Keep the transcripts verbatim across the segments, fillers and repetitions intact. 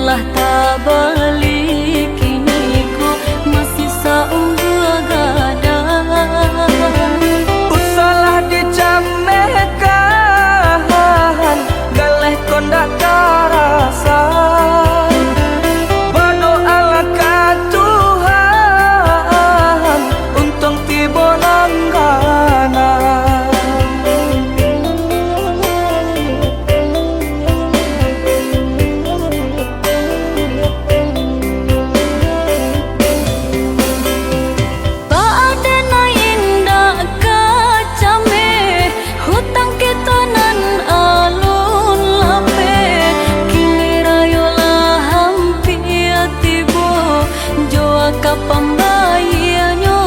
Lah tabali kini ko masih saumpua gadang. Usahlah dicamehkan, galeh ko ndak tarasa. Badoalah ka Tuhan, untuang tibo nan ganang. Baa den nan indak ka cameh, hutang kito nan alun lapeh. Kini rayo lah ampia tibo, jo aka pambayianyo.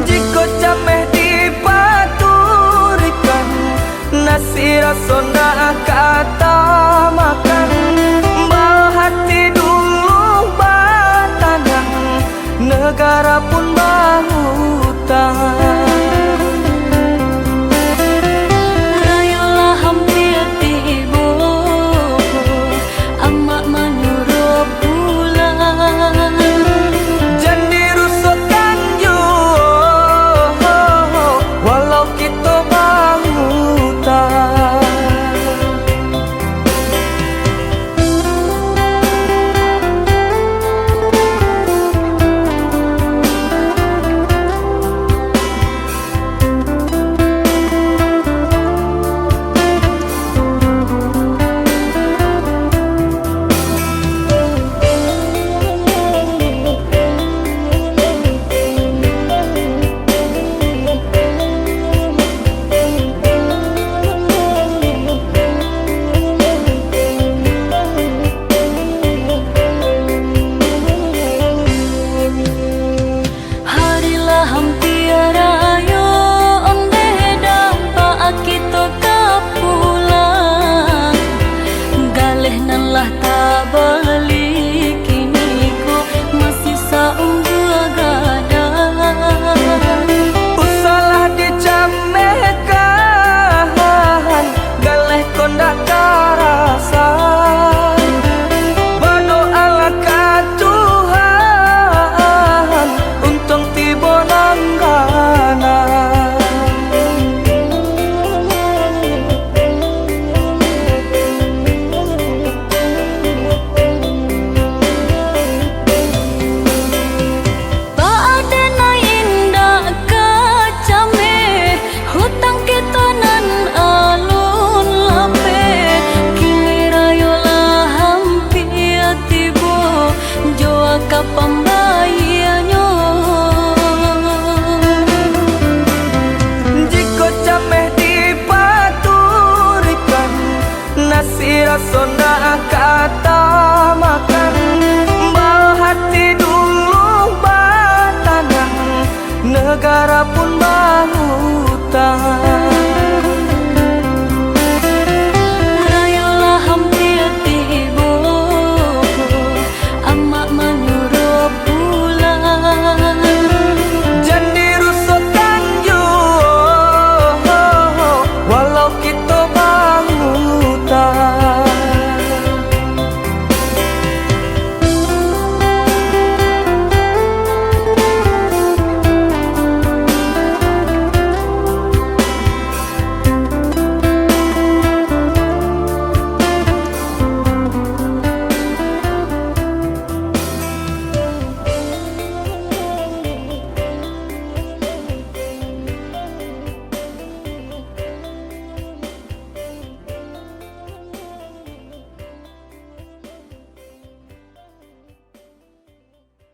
Jikok cameh dipaturikan, nasi raso ndak ka tamakan. Bahati dulu batanang, negara pun bahutang. Rayo lah ampia tibo, amak manyuruah pulang. Jan dirusokan juo, walau kito bahutang. Hari lah ampia rayo, ondeh dapek kito ka pulang. Galeh nan lah tabali kini ko masih saumpua gadang. Usahlah dicamehkan, galeh ko ndak tarasa. Badoalah ka Tuhan, untuang tibo nan ganang. Baa den nan indak ka cameh, hutang kito nan alun lapeh. Kini rayo lah ampia tibo, jo aka pambayianyo. Jikok cameh dipaturikan, nasi raso ndak ka tamakan.